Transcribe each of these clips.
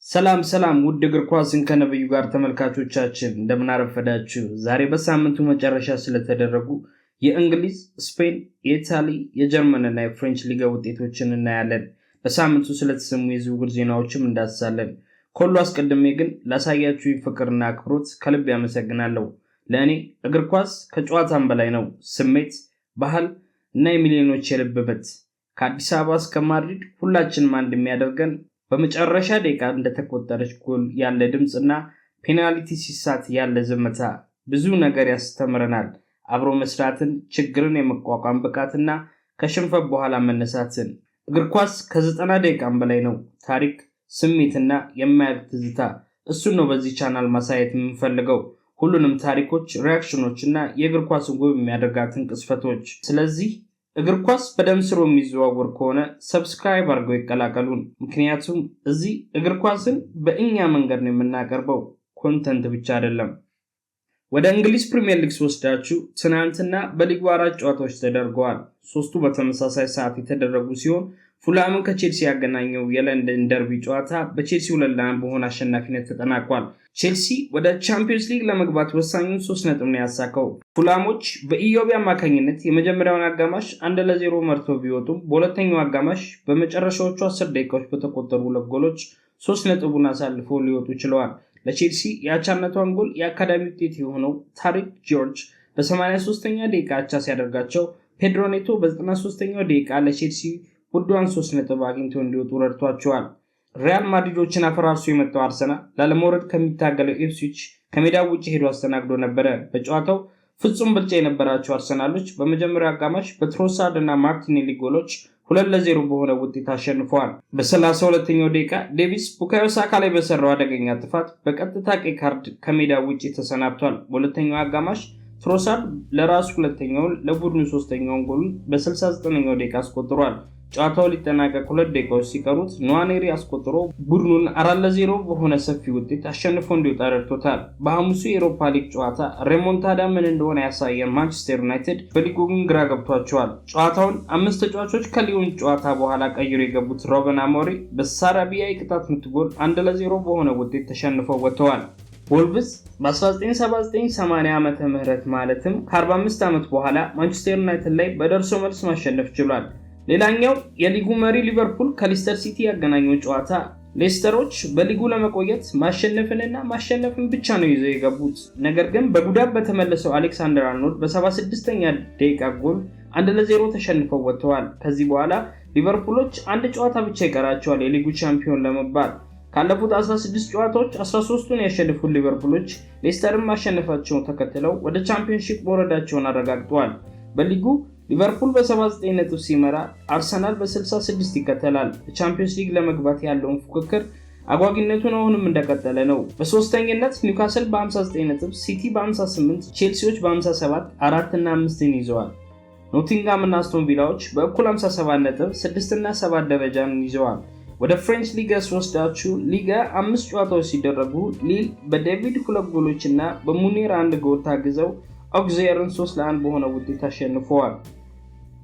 ሰላም ሰላም ውድ እግር ኳስን ከነብዩ ጋር ተመልካቾቻችን፣ እንደምን አረፈዳችሁ። ዛሬ በሳምንቱ መጨረሻ ስለተደረጉ የእንግሊዝ፣ ስፔን፣ የኢታሊ፣ የጀርመን እና የ French ሊጋ ውጤቶችን እናያለን። በሳምንቱ ስለተሰሙ የዝውውር ዜናዎችም እንዳስሳለን። ከሁሉ አስቀድሜ ግን ላሳያችሁ ፍቅርና አክብሮት ከልብ ያመሰግናለሁ። ለእኔ እግር ኳስ ከጨዋታም በላይ ነው። ስሜት፣ ባህል እና የሚሊዮኖች የልብ ምት። ከአዲስ አበባ እስከ ማድሪድ ሁላችንም አንድ የሚያደርገን በመጨረሻ ደቂቃ እንደተቆጠረች ጎል ያለ ድምፅና ፔናልቲ ሲሳት ያለ ዝምታ ብዙ ነገር ያስተምረናል። አብሮ መስራትን፣ ችግርን የመቋቋም ብቃትና ከሽንፈት በኋላ መነሳትን። እግር ኳስ ከ90 ደቂቃም በላይ ነው። ታሪክ፣ ስሜትና የማያልቅ ትዝታ። እሱን ነው በዚህ ቻናል ማሳየት የምንፈልገው። ሁሉንም ታሪኮች፣ reaction ኦች እና የእግር ኳስን ውብ የሚያደርጋትን ቅጽበቶች። ስለዚህ እግር ኳስ በደም ስሮ የሚዘዋወር ከሆነ subscribe አድርገው ይቀላቀሉን። ምክንያቱም እዚህ እግር ኳስን በእኛ መንገድ ነው የምናቀርበው፣ content ብቻ አይደለም። ወደ እንግሊዝ ፕሪምየር ሊግ ስወስዳችሁ ትናንትና በሊጉ አራት ጨዋታዎች ተደርገዋል። ሶስቱ በተመሳሳይ ሰዓት የተደረጉ ሲሆን ፉልሃምን ከቼልሲ ያገናኘው የለንደን ደርቢ ጨዋታ በቼልሲ 2-1 በሆነ አሸናፊነት ተጠናቋል። ቼልሲ ወደ ቻምፒዮንስ ሊግ ለመግባት ወሳኙን 3 ነጥብ ነው ያሳካው። ፉልሃሞች በኢዮቢ አማካኝነት የመጀመሪያውን አጋማሽ 1-0 መርተው ቢወጡም በሁለተኛው አጋማሽ በመጨረሻዎቹ 10 ደቂቃዎች በተቆጠሩ ሁለት ጎሎች 3 ነጥቡን አሳልፈው ሊወጡ ችለዋል። ለቼልሲ የአቻነቷን ጎል የአካዳሚ ውጤት የሆነው ታሪክ ጆርጅ በ83ኛ ደቂቃ አቻ ሲያደርጋቸው፣ ፔድሮ ኔቶ በ93ኛው ደቂቃ ለቼልሲ ውዷን 3 ነጥብ አግኝተው እንዲወጡ ረድቷቸዋል። ሪያል ማድሪዶችን አፈራርሶ የመጣው አርሰናል ላለመውረድ ከሚታገለው ኢፕስዊች ከሜዳው ውጭ ሄዶ አስተናግዶ ነበረ። በጨዋታው ፍጹም ብልጫ የነበራቸው አርሰናሎች በመጀመሪያው አጋማሽ በትሮሳርድ እና ማርቲኔሊ ጎሎች 2-0 በሆነ ውጤት አሸንፈዋል። በ32ኛው ደቂቃ ዴቪስ ቡካዮ ሳካ ላይ በሰራው አደገኛ ጥፋት በቀጥታ ቀይ ካርድ ከሜዳ ውጭ ተሰናብቷል። በሁለተኛው አጋማሽ ትሮሳርድ ለራሱ ሁለተኛውን፣ ለቡድኑ ሶስተኛውን ጎሉን በ69ኛው ደቂቃ አስቆጥሯል። ጨዋታው ሊጠናቀቅ 2 ደቂቃዎች ሲቀሩት ንዋኔሪ አስቆጥሮ ቡድኑን 4-0 በሆነ ሰፊ ውጤት አሸንፎ እንዲወጣ ረድቶታል። በሐሙሱ የኤሮፓ ሊግ ጨዋታ remontada ምን እንደሆነ ያሳየን ማንቸስተር ዩናይትድ በሊጉ ግን ግራ ገብቷቸዋል። ጨዋታውን አምስት ተጫዋቾች ከሊዮን ጨዋታ በኋላ ቀይሮ የገቡት ሮበን አሞሪም በሳራቢያ የቅጣት ምት ጎል 1-0 በሆነ ውጤት ተሸንፈው ወጥተዋል። ወልቭስ በ1979-80 ዓመተ ምህረት ማለትም ከ45 ዓመት በኋላ ማንቸስተር ዩናይትድ ላይ በደርሶ መልስ ማሸነፍ ችሏል። ሌላኛው የሊጉ መሪ ሊቨርፑል ከሌስተር ሲቲ ያገናኘው ጨዋታ ሌስተሮች በሊጉ ለመቆየት ማሸነፍንና ማሸነፍን ብቻ ነው ይዘው የገቡት። ነገር ግን በጉዳት በተመለሰው አሌክሳንደር አርኖልድ በ76ኛ ደቂቃ ጎል 1-0 ተሸንፈው ወጥተዋል። ከዚህ በኋላ ሊቨርፑሎች አንድ ጨዋታ ብቻ ይቀራቸዋል የሊጉ ቻምፒዮን ለመባል። ካለፉት 16 ጨዋታዎች 13ቱን ያሸነፉት ሊቨርፑሎች ሌስተርን ማሸነፋቸውን ተከትለው ወደ ቻምፒዮንሺፕ መውረዳቸውን አረጋግጠዋል። በሊጉ ሊቨርፑል በ79 ነጥብ ሲመራ አርሰናል በ66 ይከተላል። በቻምፒዮንስ ሊግ ለመግባት ያለውን ፉክክር አጓጊነቱን አሁንም እንደቀጠለ ነው። በሶስተኝነት ኒውካስል በ59 ነጥብ፣ ሲቲ በ58፣ ቼልሲዎች በ57 አራት እና አምስትን ይዘዋል። ኖቲንጋም እና አስቶን ቪላዎች በእኩል 57 ነጥብ 6 እና 7 ደረጃን ይዘዋል። ወደ French ሊጋ ስወስዳችሁ ሊጋ አምስት ጨዋታዎች ሲደረጉ ሊል በዴቪድ ሁለት ጎሎች እና በሙኒር አንድ ጎል ታግዘው ኦግዜርን 3-1 በሆነ ውጤት አሸንፈዋል።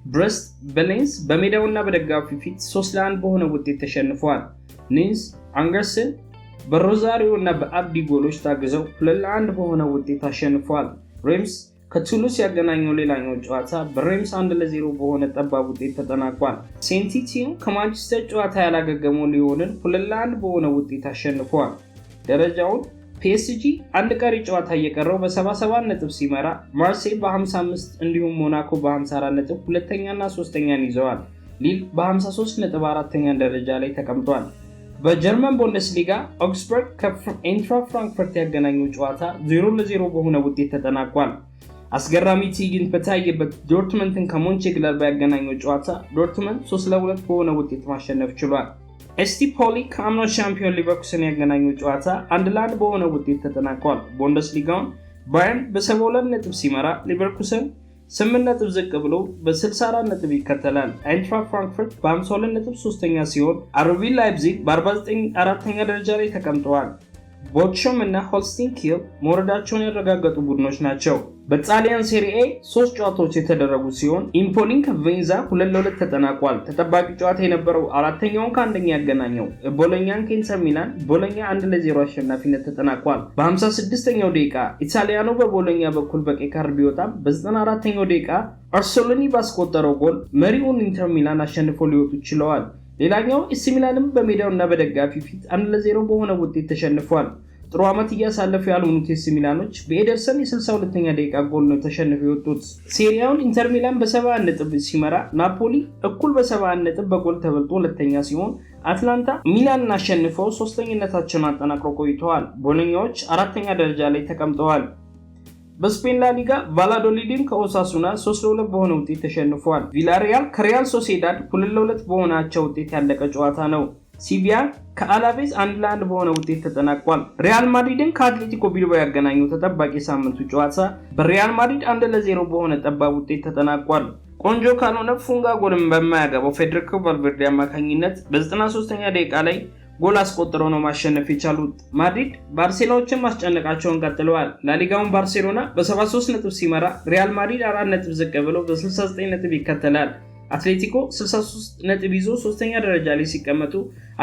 ብረስት በሌንስ በሜዳውና በደጋፊው ፊት 3-1 በሆነ ውጤት ተሸንፈዋል። ኒስ አንገርስን በሮዛሪዮ እና በአብዲ ጎሎች ታግዘው 2-1 በሆነ ውጤት አሸንፈዋል። ሬምስ ከቱሉስ ያገናኘው ሌላኛው ጨዋታ በሬምስ 1-0 በሆነ ጠባብ ውጤት ተጠናቋል። ሴንቲቲን ከማንቸስተር ጨዋታ ያላገገመው ሊዮንን 2-1 በሆነ ውጤት አሸንፈዋል። ደረጃውን ፒኤስጂ አንድ ቀሪ ጨዋታ እየቀረው በ77 ነጥብ ሲመራ፣ ማርሴይ በ55 እንዲሁም ሞናኮ በ54 ነጥብ ሁለተኛና ሶስተኛን ይዘዋል። ሊል በ53 ነጥብ አራተኛ ደረጃ ላይ ተቀምጧል። በጀርመን ቡንደስሊጋ ኦግስበርግ ከኤንትራ ፍራንክፈርት ያገናኘው ጨዋታ 0-0 በሆነ ውጤት ተጠናቋል። አስገራሚ ትዕይንት በታየበት ዶርትመንትን ከሞንቼግላድባ ያገናኘው ጨዋታ ዶርትመንት 3-2 በሆነ ውጤት ማሸነፍ ችሏል። ኤስቲ ፖሊ ከአምናው ሻምፒዮን ሊቨርኩሰን ያገናኘው ጨዋታ 1-1 በሆነ ውጤት ተጠናቋል። ቡንደስሊጋውን ባየርን በ72 ነጥብ ሲመራ ሊቨርኩሰን 8 ነጥብ ዝቅ ብሎ በ64 ነጥብ ይከተላል። አይንትራ ፍራንክፈርት በ52 ነጥብ ሶስተኛ ሲሆን አርቢ ላይፕዚግ በ49 አራተኛ ደረጃ ላይ ተቀምጠዋል። ቦቹም እና ሆልስቲን ኪል መውረዳቸውን ያረጋገጡ ቡድኖች ናቸው። በጣሊያን ሴሪኤ ሶስት ጨዋታዎች የተደረጉ ሲሆን ኢምፖሊን ከቬንዛ 2-2 ተጠናቋል። ተጠባቂ ጨዋታ የነበረው አራተኛውን ከአንደኛ ያገናኘው ቦሎኛን ከኢንተር ሚላን ቦሎኛ 1-0 አሸናፊነት ተጠናቋል። በ56ኛው ደቂቃ ኢታሊያኖ በቦሎኛ በኩል በቀይ ካርድ ቢወጣም በ94ኛው ደቂቃ ኦርሶሊኒ ባስቆጠረው ጎል መሪውን ኢንተር ሚላን አሸንፎ ሊወጡ ችለዋል። ሌላኛው ኤሲ ሚላንም በሜዳውና በደጋፊ ፊት 1-0 በሆነ ውጤት ተሸንፏል። ጥሩ ዓመት እያሳለፉ ያልሆኑት ኤሲ ሚላኖች በኤደርሰን የ62ኛ ደቂቃ ጎል ነው ተሸንፈው የወጡት። ሴሪያውን ኢንተር ሚላን በ71 ነጥብ ሲመራ ናፖሊ እኩል በ71 ነጥብ በጎል ተበልጦ ሁለተኛ ሲሆን አትላንታ ሚላንን አሸንፈው ሶስተኝነታቸውን አጠናክረው ቆይተዋል። ቦሎኛዎች አራተኛ ደረጃ ላይ ተቀምጠዋል። በስፔን ላ ሊጋ ቫላዶሊድን ከኦሳሱና 3-2 በሆነ ውጤት ተሸንፏል። ቪላሪያል ከሪያል ሶሴዳድ 2-2 በሆናቸው ውጤት ያለቀ ጨዋታ ነው። ሲቪያ ከአላቬዝ 1-1 በሆነ ውጤት ተጠናቋል። ሪያል ማድሪድን ከአትሌቲኮ ቢልባኦ ያገናኘው ተጠባቂ ሳምንቱ ጨዋታ በሪያል ማድሪድ 1-0 በሆነ ጠባብ ውጤት ተጠናቋል። ቆንጆ ካልሆነ ፉንጋ ጎልን በማያገባው ፌዴሪኮ ቫልቬርዴ አማካኝነት በ93ኛ ደቂቃ ላይ ጎል አስቆጥረው ነው ማሸነፍ የቻሉት። ማድሪድ ባርሴሎናዎችን ማስጨነቃቸውን ቀጥለዋል። ላሊጋውን ባርሴሎና በ73 ነጥብ ሲመራ ሪያል ማድሪድ 4 ነጥብ ዝቅ ብሎ በ69 ነጥብ ይከተላል። አትሌቲኮ 63 ነጥብ ይዞ ሶስተኛ ደረጃ ላይ ሲቀመጡ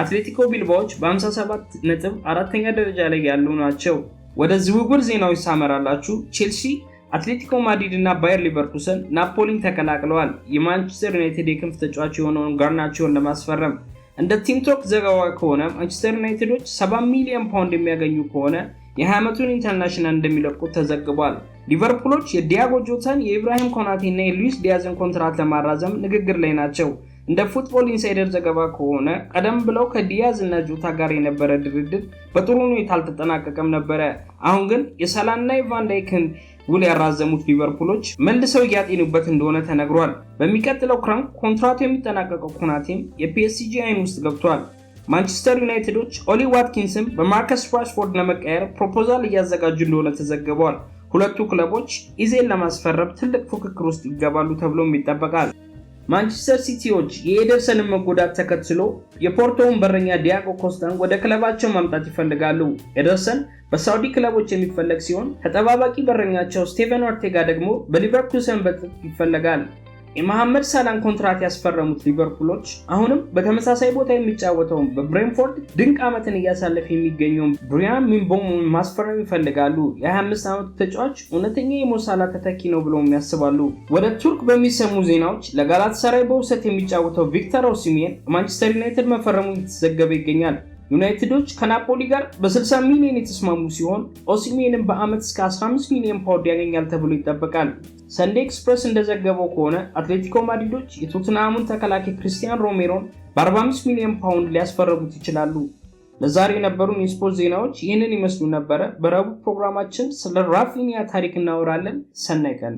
አትሌቲኮ ቢልባዎች በ57 ነጥብ አራተኛ ደረጃ ላይ ያሉ ናቸው። ወደ ዝውውር ዜናዎች ሳመራላችሁ ቼልሲ፣ አትሌቲኮ ማድሪድ እና ባየር ሊቨርኩሰን ናፖሊን ተቀላቅለዋል። የማንቸስተር ዩናይትድ የክንፍ ተጫዋች የሆነውን ጋርናቾን ለማስፈረም። እንደ ቲምቶክ ዘገባ ከሆነ ማንቸስተር ዩናይትዶች 70 ሚሊዮን ፓውንድ የሚያገኙ ከሆነ የ20 ዓመቱን international እንደሚለቁት ተዘግቧል። ሊቨርፑሎች የዲያጎ ጆታን፣ የኢብራሂም ኮናቴ እና የሉዊስ ዲያዝን ኮንትራት ለማራዘም ንግግር ላይ ናቸው። እንደ ፉትቦል ኢንሳይደር ዘገባ ከሆነ ቀደም ብለው ከዲያዝ እና ጆታ ጋር የነበረ ድርድር በጥሩ ሁኔታ አልተጠናቀቀም ነበረ። አሁን ግን የሳላና የቫንዳይክን ውል ያራዘሙት ሊቨርፑሎች መልሰው እያጤኑበት እንደሆነ ተነግሯል። በሚቀጥለው ክረምት ኮንትራቱ የሚጠናቀቀው ኮናቴም የፒኤስጂ አይን ውስጥ ገብቷል። ማንቸስተር ዩናይትዶች ኦሊ ዋትኪንስን በማርከስ ራሽፎርድ ለመቀየር ፕሮፖዛል እያዘጋጁ እንደሆነ ተዘግቧል። ሁለቱ ክለቦች ኢዜን ለማስፈረም ትልቅ ፉክክር ውስጥ ይገባሉ ተብሎም ይጠበቃል። ማንቸስተር ሲቲዎች የኤደርሰንን መጎዳት ተከትሎ የፖርቶውን በረኛ ዲያጎ ኮስታን ወደ ክለባቸው ማምጣት ይፈልጋሉ። ኤደርሰን በሳውዲ ክለቦች የሚፈለግ ሲሆን ተጠባባቂ በረኛቸው ስቴቨን ኦርቴጋ ደግሞ በሊቨርኩሰን በጥብቅ ይፈለጋል። የመሐመድ ሳላን ኮንትራት ያስፈረሙት ሊቨርፑሎች አሁንም በተመሳሳይ ቦታ የሚጫወተውን በብሬንፎርድ ድንቅ ዓመትን እያሳለፈ የሚገኘውን ብሪያን ምቤሞን ማስፈረም ይፈልጋሉ። የ25 ዓመቱ ተጫዋች እውነተኛ የሞ ሳላ ተተኪ ነው ብለውም ያስባሉ። ወደ ቱርክ በሚሰሙ ዜናዎች ለጋላታሳራይ በውሰት የሚጫወተው ቪክተር ኦሲሜን ማንቸስተር ዩናይትድ መፈረሙ እየተዘገበ ይገኛል። ዩናይትዶች ከናፖሊ ጋር በ60 ሚሊዮን የተስማሙ ሲሆን ኦሲሜንን በዓመት እስከ 15 ሚሊዮን ፓውንድ ያገኛል ተብሎ ይጠበቃል። ሰንዴ ኤክስፕረስ እንደዘገበው ከሆነ አትሌቲኮ ማድሪዶች የቶትንሃሙን ተከላካይ ክርስቲያን ሮሜሮን በ45 ሚሊዮን ፓውንድ ሊያስፈርሙት ይችላሉ። ለዛሬ የነበሩን የስፖርት ዜናዎች ይህንን ይመስሉ ነበረ። በረቡዕ ፕሮግራማችን ስለ ራፊኒያ ታሪክ እናወራለን። ሰናይ ቀን።